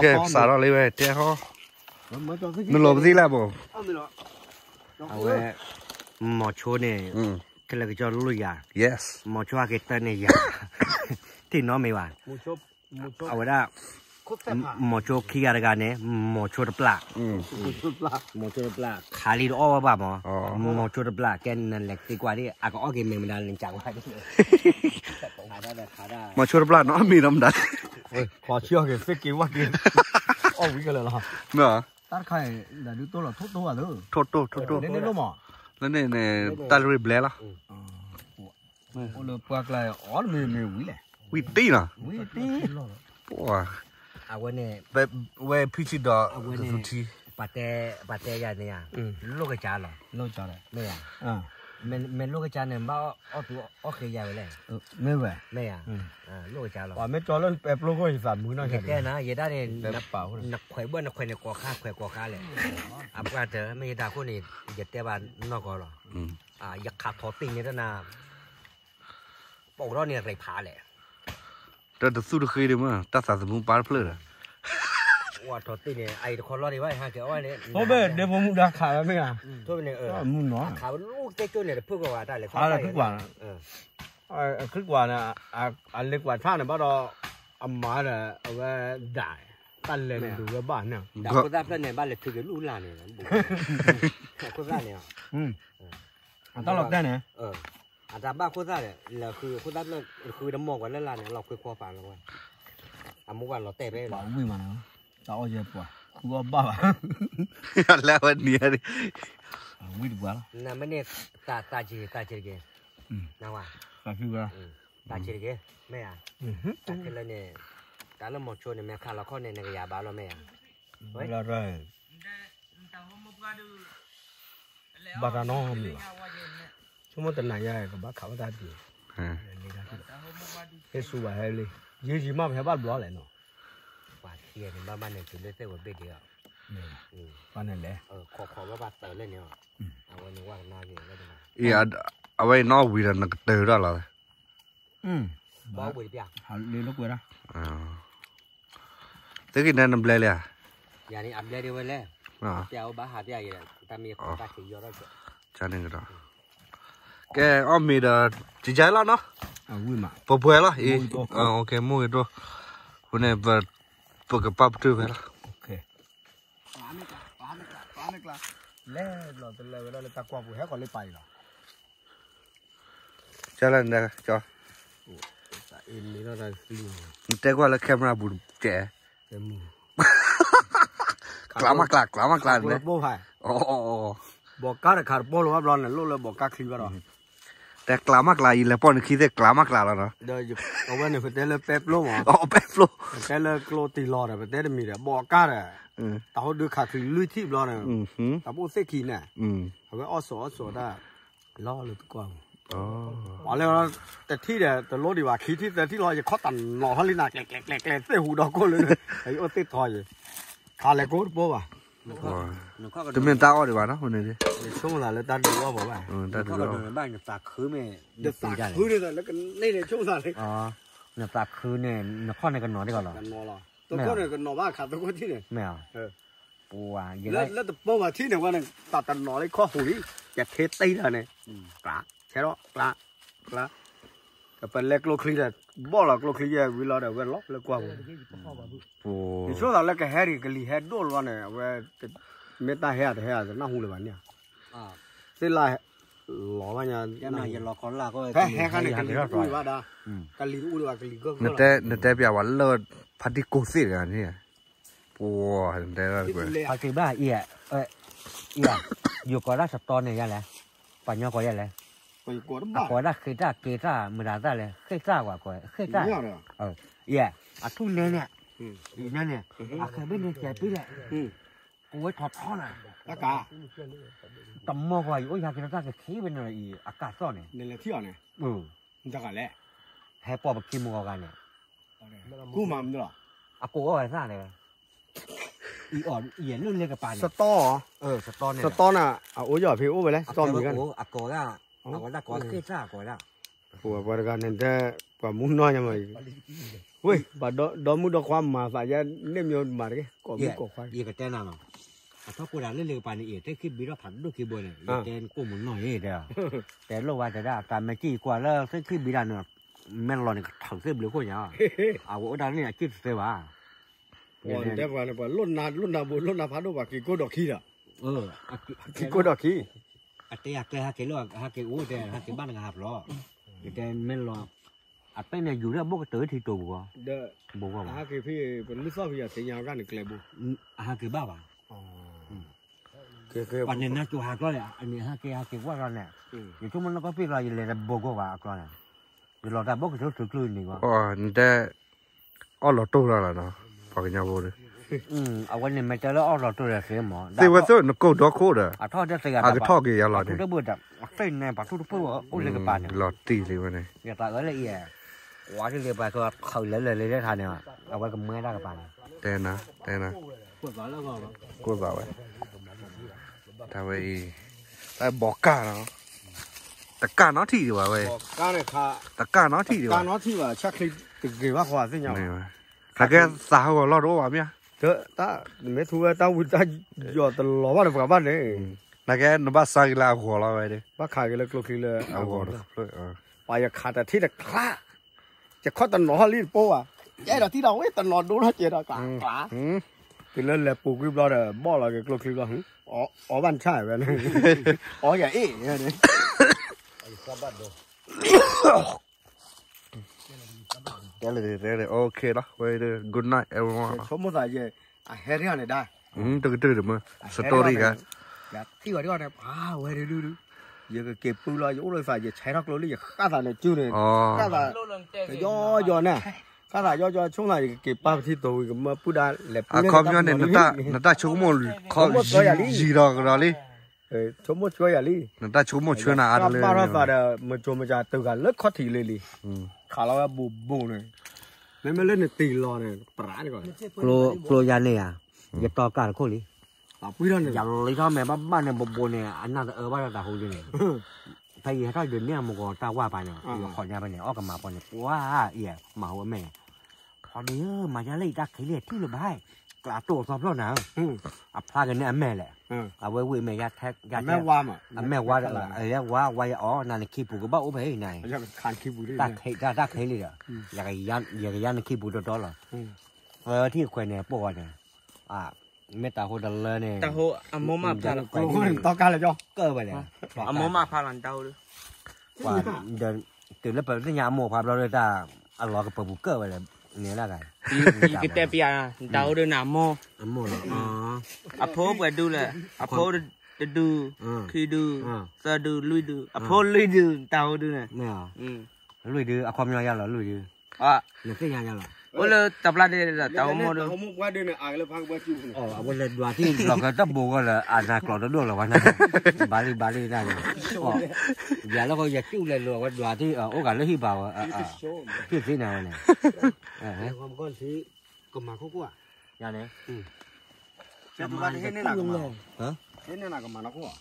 ကဲ စးထီၣ်လံဝဲ တဲဟီ, နလိာ်ပသံလၢဘိ, အဝဲ, မီၤဆိန့ၣ်, ခဲလၢာ်ကစၢ်လိၣ်ယၤ, မီၤဆိဟဲက့ၤတၢ်န့ၣ်ယၤ, ထံၣ်နီတမံၤဘၣ်, အဝဲဒၣ်, မီၤဆိခံဂၤတဂၤန့ၣ်, မီၤဆိတပျၢ်, မီၤဆိတပျၢ်, ခးလံတအီၣ်ဝဲဘၣ်မး, မီၤဆိတပျၢ် ကဲနလဲၤသံကွၢ်ဒ် အကအီၣ်က့ၤမ့ၢ်မတၤလဲၤကးဝဲဒ် မီၤဆိတပျၢ်နီတမံၤနီတမံၤ, ခီဆံအီၣ်က့ၤသ့က့ၤဝဲက့ၤ, အီၣ်ဝံၤကလၢာ်လီၤ, မ့ၢ်, တၢ်တခါအံၤ ဒၣ်ဒုးတိၢ်လီၤထိၣ်တိၢ်ဘၣ်သၢ, ထိၣ်တိၢ်ထိၣ်တိၢ်, လၢန့ၣ်န့ၣ်, တၢ်တရံးဘျဲလီၤ, အိၣ်လၢပှၢ်ကျါအီၤတမံၤမံၤဝံၤလဲၣ်, ဝံၤတံၢ်နီၤ, ဝံၤတံၢ်, အဝဲန့ၣ်, ဝဲဖံဆံဒီး, ပှၤတဲယၤန့ၣ်ဧါ, လိၣ်ကစၢ်လီၤ, မ့ၢ်ဧါ, မ့ၢ်လိၣ်ကစၢ်န့ၣ် ဘၣ်အီၣ်သူအီၣ်ဃ့ယၤဝဲလဲၣ်, မ့ၢ်ဝဲ, မ့ၢ်ဧါ, လိၣ်ကစၢ်လီၤ, ပှၤမ့ၢ်တီလၢပဲပျိခိၣ်ယသးမုာ်နီၢ်, ယတဲနၤ ယဒၣ်န့ၣ်, နခွဲးဘၣ်နခွဲးန့ၣ် ကိးခါခွဲးကိးခါလဲၣ်, အပှၢ်တၢ် မ့ၢ်ယတၢ်ခိၣ်န့ၣ် ယတဲဘၣ်နီၢ်ကီၢ်လီၤ, ယခးထီၣ်တံၢ်န့ၣ်တနၤ ပအိၣ်ဒီးန့ၣ်ရံးဖးလဲၣ်, တၢ်တသူၣ်တဃ့ဒံးမး တၢ်သးသမူပာ်တဖျၢၣ်ဒီး, ဝဲထီၣ်တံၢ်န့ၣ် အအံၤတခီလီၤဒံးဘၣ် ဟဲက့ၤအီၣ်န့ၣ်, ဖိဘ့ၣ်ဒဲဖိမူဒါခးဝဲမ့ၢ်ဧါ, မူနီၤ, ခးဝဲလူၢ်တဲကၠိန့ၣ် တဖုၣ်ကီးဝဲတၢ်လဲၤခီ, အချံကွၢ်န့ၣ်, အလဲၤကွၢ်ဆၣ်န့ၣ် ဘၣ်ဒီး, အမၤဒီး အဝဲဒၣ်, တၢ်လဲၤန့ၣ်ဒုးဝဲဘၣ်န့ၣ်, ခိၣ်သၣ်ဖျၢၣ်န့ၣ် ဘၣ်လဲၤထုးက့ၤလူၢ်လၢ်န့ၣ်, ခိၣ်သၣ်န့ၣ်, အတၢ်လီၤတဲာ်န့ၣ် အတၢ်ဘၣ်ခိၣ်သၣ်ဒီး လဲၤဃုခိၣ်သၣ်ဖျၢၣ် ဃုတမီၢ်ကွၢ်လၢ်လၢ်န့ၣ် လီၤခွ့ခွီပာ်လီၤဝဲ, အမိၢ်ပှၢ်လီၤတဲာ်ဖဲလီၤ, ဝံၣ်မးန့ၣ်, တၢ်အီၣ်ယဲပှၤ, ဃုအီၣ်ဘၣ်ဘၣ်, လၢအဝဲနံၤ, ဝံၣ်တပှၤလီၤ, နမ့ၢ်န့ၣ်, တၢ်စ့တက့ၢ်, နဝဲ, တၢ်စ့တက့ၢ်, မ့ၢ်ဧါ, တၢ်ခဲလၢာ်န့ၣ်, တၢ်လၢမီၤဆိန့ၣ် မ့ၢ်ခးလီၤခီၣ်န့ၣ် နကယၤဘၣ်လီၤမ့ၢ်ဧါ, ဝဲ ဘၣ်တၢ်နီတမံၤဘၣ်, ဆိကမိၣ်တနၤညါကဘၣ်ခးဝဲတၢ်ဒံး, ဟ့ၣ်ဆူဘၣ်ဟဲလံ, ယံာ်ယံာ်မးပဟဲဘၣ်တဘျီလဲၣ်နီၤ, ပှၤခံဂၤန့ၣ် ဘၣ်ဘၣ်န့ၣ်တုၤလၢသ့ၣ်ဝဲဘ့ၣ်ဒံးအီၤ, ဘၣ်န့ၣ်လဲၣ်, ခီခီဘၣ်ဘၣ်တၢ်လၢန့ၣ်အီၤ, အဝဲန့ၣ်ဝဲကနါက့ၤလၢ, အဝဲအံၤနီၣ်ဝံၤဒီးနကတၢၢ်ဒၣ်လီၤ, ဘၣ်ဝံၤတပျၢ်, လ့လိာ်ကွဲဒၣ် သုက့ၤနဲနဘျဲလံဧါ, ယၤန့ၣ်အဘျဲဒၣ်ဝဲလဲၣ်, ပျၢ်အိၣ်ဘၣ်ဟးပျၢ်ယဲ, တၢ်မ့ၢ်ယခီတၢ်ခံးယီၤထီၣ်ကဲ, ကဲအီၣ်မ့ၤဒီး, ကကလီၤနီၤ, ပှဲၤပှဲၤလီၤအံၤ, မိၢ်ဂ့ၤဒိၣ်, အဃိန့ၣ်, ပကပာ်ပတုာ်ဖဲလီၤ, လဲၤဘျီတလၢဝဲဒၣ်လၢတၢ်ကွၢ်ပူၤ ဟဲကီးလၢပာ်အံၤလီၤ ကလၢနက, နတဲကွၢ်လၢ camera ပူၤကဲ, ကျးမးကျး ကျးမးကျးန့ၣ်, ဘီးကါတခါတပီၢ်လီၤဘၣ်ဘျီန့ၣ် လိၣ်လၢဘီးကါချံဘၣ်ဒီး, တဲကျးမးကျး ယလဲၤပိာ်နခံသ့ၣ် ကျးမးကျးလီၤနီၤ, အဝဲန့ၣ် ပတဲလၢပဲပျိမး, ပဲပျိ, ပတဲလၢကျိတံၢ်လီၤဒီး ပတဲတမံၤဒီး ဘီးကါဒီး, တၢ်ဟိဒုးခးချံလွံၢ်ထံၣ်ဘျီန့ၣ်, တၢ်ပိၢ်သ့ၣ်ခံန့ၣ်, အဝဲအီၣ်စိအီၣ်စိတၢ်, လီၤလၢတကွၢ်ပူၤ, ပှၤလၢ တထံၣ်ဒီး တလိၣ်ဒံးဘၣ် ခံထံၣ်သၢထံၣ်လီၤ ယခီၣ်တနီၤထီၣ်လံနၤ ကျဲၤကျဲၤကျဲၤကျဲၤ သ့ၣ်ဟူဒီးကိၢ်လၢ, ယအိၣ်သ့ၣ်ထီယံၤ, ခးလဲၤကိးတပိၢ်ဘၣ်, တမ့ၢ်တၢ်အီၣ်ဒံးဘၣ်နီၤ, ဆိကမိၣ်သးလၢတၢ်ဒုးအီၣ်ဘၣ်ဘၣ်, တၢ်ဒုးအီၣ်, နသးခုန့ၣ် နခီၣ်န့ၣ်ကနီၤဒံးကီးလီၤ, တခီၣ်န့ၣ်ကနီၤဘၣ်ခးသကိးထံၣ်န့ၣ်, မ့ၢ်, ပှၤ, လၢတပိၢ်ဘၣ်ထံၣ်န့ၣ် ဝဲန့ၣ်တၢ်တနီၤလၢခီၣ်ဟူးလံ, ယထဲတံၢ်တၢ်န့ၣ်, ကျး, ဆဲးထီၣ်, ကျး, ကျး, ပလဲၤကျိချံဒီး, ဘီၣ်လီၤကျိချံယဲၢ်ဝံၤလီၤဒီး ဝဲလီၤလၢကွၢ်ပူၤ, ယဆိကမိၣ်သးလၢကဟဲဒံးကလံၤဟဲဒိၣ်လီၤန့ၣ် အဝဲ, မ့ၢ်တၢ်ဟဲဧါတဟဲဧါ တနၢ်ဟူလၢၤဘၣ်န့ၣ်, သ့ၣ်လၢ, လီၤဘၣ်ညါ, ဟဲခါန့ၣ်ကလံၤတအူဒံးဘၣ်ဒၣ်, ကလံၤတအူဒံးဘၣ်ကလံၤဂၢၢ်ဂၢၢ်လီၤ, နတဲပျးဝဲလၢ, ဖါတံၢ်ကိၢ်သ့ၣ်တဂၤန့ၣ်, ပှၤ, ဖါတံၢ်ဘၣ်အံၤ, အံၤ, ယကိးဒၣ်စတီန့ၣ်ယါလဲၣ်, ပှၤညီကိးယါလဲၣ်, အကိးဒၣ်ဃ့တၢ်က့ၤတၢ်မတၤတၢ်လဲၣ် ဃ့တၢ်ကွၢ်ကိး ဃ့တၢ်, ယဲ, အထူၣ်နဲန့ၣ်, န့ၣ်, အခဲဘ့ၣ်န့ၣ်ကဲပ့ၣ်လဲၣ်, ကဝဲထီၣ်ထီနၤ, တမီၢ်ကွၢ် ယအိၣ်ယၤက့ၤတၢ်ကခံဘ့ၣ်န့ၣ်အံၤ အကၢ်သီၣ်န့ၣ်, ဟဲပိာ်ပခံမုၢ်ဂီၤဂၤန့ၣ်, အကိးအီၣ်ဝဲသၣ်န့ၣ်, အံၤအီၣ်ယဲၢ်လၢလဲကပၤန့ၣ်, စတီ, စတီန့ၣ်, အအိၣ်ယီၤဖဲအိၣ်ဝဲလဲၣ် စတီမံၤဂၤန့ၣ်, အကိးဒၣ်, အဝဲဒၣ်ကိးဃ့တၢ်ကိးဒၣ်, ပှၤတဂၤန့ၣ်တဲ, ပှၤမူနီၢ်ညါမးအံၤ, ဝ့ၢ် ပှၤဒီမုၣ်ဒီခွါမၤသးယဲ န့ၣ်မ့ၢ်မၤတက့ၢ် ကိးမုၣ်ကိးခွါ ယကတဲနၤနီၤ, အထီၣ်ကိၢ်ဒၣ်လၢလ့ကပၤန့ၣ်အံၤ တဲခံဘံထီၣ်ဖးဒိၣ်ခံဘိန့ၣ် ယတဲကိၢ်မုၢ်နီၢ်အံၤတဲ, တဲလိၣ်ဝဲတဲဒၣ် တၢ်မ့ၢ်ကံၣ်ကွၢ်လၢသ့ၣ်ခံဘံဒၣ်န့ၣ်, မဲလီၤန့ၣ်ကထုးသ့ၣ်ဘျုးခိၣ်ညါ, အဝဲအိၣ်ဒၣ်န့ၣ်အကံၣ်တသ့ဘၣ်, ပှၤတဲပှၤန့ၣ် ပှၤလိၣ်နၤလိၣ်နၤဘိ လိၣ်နၤဖးဒိၣ်ပှၤက့ၤကိၢ်ဒီးခံဒီး, က့ၤကိၢ်ဒီးခံ အတဲယၤကျဲဟဲက့ၤလၢဟဲက့ၤအိၣ်တဲ ဟဲက့ၤဘၣ်နကဟးဖျိး, ယတဲမ့ၢ်လီၤ, အပဲၢ်န့ၣ်ယူၤလၢဘိၣ်ကတၢၢ်ထံတိာ်ပူၤ, ဟဲက့ၤဖဲ ပလုၢ်သီၣ်ဖဲယၤသ့ၣ်ညါအဂၤန့ၣ်ကျဲဘိ, အဟဲက့ၤဘၣ်ဘၣ်, ပှၤန့ၣ်နၢ်ကၠိဟးကျီလံ အန့ၣ်ဟဲက့ၤဟဲက့ၤဝဲလီၤန့ၣ်, ယဆိကမိၣ်နီၢ်ကီၢ်ပ့ၢ်ကျီ ယလဲၤတဘိကီၢ်ဘၣ်အကျီန့ၣ်, ယလီၤတၢ်ဘိၣ်ကတၢၢ်ထုးကျုၢ်န့ၣ်ဘၣ်, နတဲ အီၣ်လီၤတိၢ်လီၤလီၤနီၤ, ပှၤကညီဖိဒီး, အဝဲန့ၣ်မ့ၢ်တဲလၢအီၣ်လီၤတိၢ်ဒီးသ့မး, သ့ဝဲသ့ၣ်နကိၢ်ဒီခိၣ်ဒီး, အကထီၣ်က့ၤယၤလီၤန့ၣ်, ပှၤထူတဘိၣ်ဒီး, အသ့ၣ်န့ၣ် ပှၤထူတဖုအိၣ်လၢကပၤန့ၣ်, လီၤတံၢ်လံဝဲန့ၣ်, ယသးအၢလၢအံၤ, ဝါတလ့ပှၤကထုးလၢလၢာ်လံတၢ်ထါန့ၣ်, အဝဲကမၢတၢ်ကပၤန့ၣ်, တဲနၤ, တဲနၤ, ကိၢ်သးဝဲ, တၢ်ဝဲအံၤ, တၢ်ဘီကၢ်နီၤ, တကၢ်နီထံၣ်ဒံးဘၣ်ဝဲ, တကၢ်နီထံၣ်ဒံးဘၣ်, တကၢ်နီထံၣ်ဘၣ်, နကဲသးဟးဂီၤလီၢ်တအိၣ်ဘၣ်မ့ၢ်ဧါ, မ့ၢ်ထူဝဲတၢ်ဝံတၢ်ယီၤတလီၤဘၣ်ဒီးပှၤဘၣ်န့ၣ်, နကဲနဘၣ်စါက့ၤလၢအဂီၤလီၤဝဲဒၣ်, ဘၣ်ခးက့ၤလၢကျိချံလၢအဂီၤ, ပှၤယခးတထံၣ်တချါ, ယခီၣ်တနီၤဟီၣ်လံတပိၢ်ဘၣ်, အဲၣ်ဒိးထံၣ်ဒီးဝဲတနီၤဒိထီၣ်ကဲဒီးကျးကျး, တုၤလၢလဲၤပူၤကွံာ်ဘျီဒီး ဘီၣ်လီၤက့ၤကျိချံဘျီ, အီဘၣ်နဆၣ်ဝဲန့ၣ်, အီယၤအ့ၣ်, တဲလၢတဲလၢ OK လီၤ, ဝဲ good night everyone ဆိကမိၣ်သးယဲ, အဟဲန့ၣ်ဒၣ်, တကတၢၢ်တမ့ၢ် story ဂၤ, ယထံၣ်ဝဲဒၣ်န့ၣ် ပှၤဝဲဒုဒုဒု, ယကက့ၤပုၢ်လီၤ ယအိၣ်လၢသး ယဆဲးထီၣ်ကျိလံ ယဃၣ်သးန့ၣ်ကၠူန့ၣ်, ဃၣ်သး, ယီယီန့ၣ်, ဃၣ်သးယီယီဆိကမိၣ်သး ယကက့ၤပာ်ပထံတိၤဝံၤ ကမၢပုၢ်ဒၣ်လဲၤပူၤန့ၣ်, အခီပညီန့ၣ် နတၢ်ဆိကမိၣ်, ယံာ်ဒီးကဒီးလံ, ဆိကမိၣ်ဆှၢယၤလံ, နတၢ်ဆိကမိၣ်ဆှၢနၤအါတလၢ, ဘၣ်ထီၣ်သးဒီး မကိၤမကၤတုၤဂၤလၢခီၣ်ထံးလံလံ, ခးလီၤဝဲဘူးဘူးန့ၣ်, မ့မ့ၢ်လၢနတံၢ်လီၤန့ၣ်, ကျိယၤန့ၣ်ဧါ, ယတီကၢ်တခိၣ်လံ, ယလံထီၣ်မဲာ်ဘၣ်ဘၣ်န့ၣ် ဘူးဘူးန့ၣ် အနၢ်တအၢဘၣ်ဒီးတၢ်ဟူလံန့ၣ်, ဖဲယဟဲထီၣ်ဒုးန့ၢ်အမူကီၢ်တၢ်ဝါပၤန့ၣ် ယခီၣ်ညါဖဲန့ၣ် အီၣ်ကမၢ်ဖီန့ၣ် ပှၤအံၤမၤဟူအမဲာ်န့ၣ်, ဖီဒ့ဧၢ မၤယါလၢယတၢ်ခံးလံထံၣ်လၢၤဘၣ်, ကျးတိၢ်အသီဖျိၣ်နၤဧၢ, အဖျါက့ၤန့ၢ်အမဲာ်လဲၣ်, အဝဲဝံၤအမဲာ်ယါ, အမဲာ်ဝါဒီး အဝဲဝါယအီၤ နၤနခံပူၤကဘၣ်အိၣ်ဖဲအံၤနၤ, တၢ်ခံးလံဒီး, ယကယါနခံပူၤတီတီလီၤ, သၢထံၣ်ခွဲးန့ၣ် ပိာ်ဂီၤန့ၣ်, မ့ၢ်တၢ်ဟိတလၢန့ၣ်, တၢ်ဟိအမိၢ်မးဖျါလီၤ, ကၢၢ်ဝဲလဲၣ်, အမိၢ်မးဖျါလီၤ နတၢ်ဟိဒီး, တုၤလၢပသ့ၣ်ညါအမိၢ်ဖျါဘျီဒီးတၢ်, အလီၤကပၢၤပူၤကၢၢ်ဝဲလဲၣ်, န့ၣ်ဒၣ်, ယကတဲပျး, နတၢ်ဟိဒီးနအမိၢ်, အဖိပှဲၤဒုလဲၣ်, အဖိတဒု, ခံဒု, သၢဒု, လွံၢ်ဒု, အဖိလွံၢ်ဒု, နတၢ်ဟိဒုန့ၣ်, လွံၢ်ဒု, အခီပညီယါလီၤလွံၢ်ဒု, နသ့ၣ်ညါယါလီၤ, အိၣ်လၢတၢ်ပျၢ်ဒ့ဒီးတၢ်ဟိမိၢ်ဒု အဝဲလဲၤဒွးထံၣ်လီၤကတၢၢ်ဘိကီၢ်လၢအနၤကျိးတဒိၣ်လီၤဝဲန့ၣ်, ဘၣ်လံဘၣ်လံဒၣ်န့ၣ်, ယၤလၢယတူၢ်လဲၤလိာ်အဝဲဒွးထံၣ်အိၣ်ဂၤလၢဟံၣ်ဘၣ်ဝဲ, ထံၣ်သ့န့ၣ်ဝဲန့ၣ်, ကမၤခိၣ်ခိၣ်ဧါ, ယၤန့ၣ်, ဟ့ၣ်န့ၢ်နၤကမၤ, ဟ့ၣ်န့ၢ်နၤကမၤနီၢ်ခိၣ်ဧါ,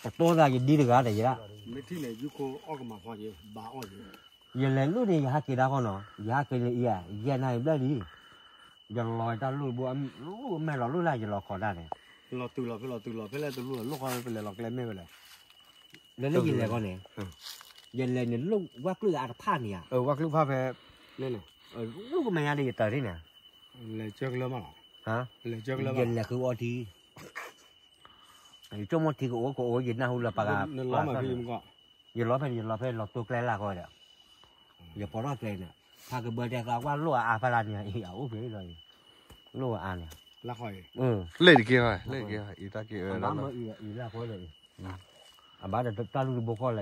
တတိၢ်သးယဒ်တဂၤဒီးယဲဒၣ်, မ့ၢ်ထံၣ်န့ၣ် ယူခိၣ်အီၣ်ကမၤဖီယဘၣ်အီၣ်ယဲ ယလဲၤလိၣ်န့ၣ် ယဟးက့ၤတၢ်ဃီနီၤ, ယဟးက့ၤန့ၣ်အံၤ, ယဲၢ်နၣ်ရံၣ်ဘျဲၣ်လံ, ယလီၤတၢ်လိၣ်တဘိ, လိၣ်မဲာ်လီၤလိၣ်လၢယလီၤခီဒၣ်န့ၣ်, လီၤတုၤလီၤဖဲလီၤတုၤလီၤဖဲလဲၣ်တလိၣ်လီၤ လိၣ်ဃီဖဲလဲၣ်လီၤကျဲမ့ၢ်ဝဲလဲၣ်, လၢလၢယလဲၤဃီန့ၣ်, ယလဲၤန့ၣ်လိၣ်ဝၣ်ကျုၢ်အါတဖၣ်န့ၣ်ဧါ, ဝၣ်ကျုၢ်ဖၣ်ဖဲ, လိၣ်ကမဲာ်ညါဒီးယတၢ်ထံၣ်န့ၣ်, လဲၤကၢကလၢမးလီၤ, ယလဲၤဃုအီထံ ယဆိကမိၣ်ထံကအိၣ်ကအိၣ် ယနၢ်ဟူလၢပှၤဂၤ, ယလီၤဖဲန့ၣ် ယလီၤဖဲလီၤတိကျဲလၢ်ဃီဒီး, ယပိာ်ထီၣ်ကျဲန့ၣ်, ဖးကဘၢတဲသးကွၢ်လိၣ်အါအါဖဲလၢန့ၣ် အအိၣ်ဖဲဒီး, လိၣ်အါန့ၣ်, လ့ၣ်တက့ၢ်ဘၣ် လ့ၣ်တက့ၢ်ဘၣ် အံၤတၢ်က့ၢ်အၢလၢ, အဘၣ်တၢ်လုၢ်တဘိဃီ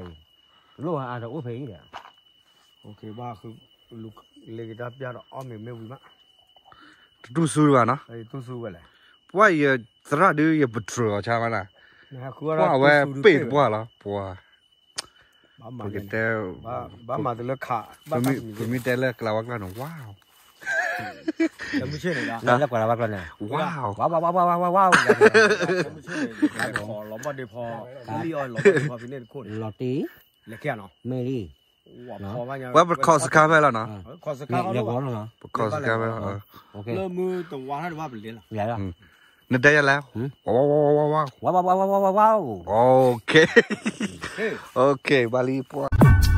လၢအံၤ, လိၣ်အါတအိၣ်ဖဲအံၤဒီး, လ့ၣ်က့ၤတၢ်ပျၢ်ဒီးအီၣ်မ့ၤမ့ၢ်ဝံၤမး တတူၢ်ဆူဘၣ်နီၤ, ပှၤယသရၣ်ဒုးယပတြၢၤအီၤဆါမးနၤ, ပှၤအဝဲပ့ၢ်တပှၢ်လီၤ ပှၤ, ပကတဲ, ပမ့ၢ်တဲလၢကလၤဝါကျိာ်န့ၣ် ဝါ, လၢကလၤဝါကျိာ်န့ၣ်, ဝါ, ဝါ, လီၤဘီၣ်ဒ့ဖီ, လီၤတံၢ်, မ့ၢ်လံ, ဝဲပခီၣ်စခါဖဲလီၤနီၤ, ပခီၣ်စခါဖဲလီၤ, နတဲယၤလဲၣ်, ဝါဝါဝါဝါဝါဝါ, ဘၣ်လံပှၤ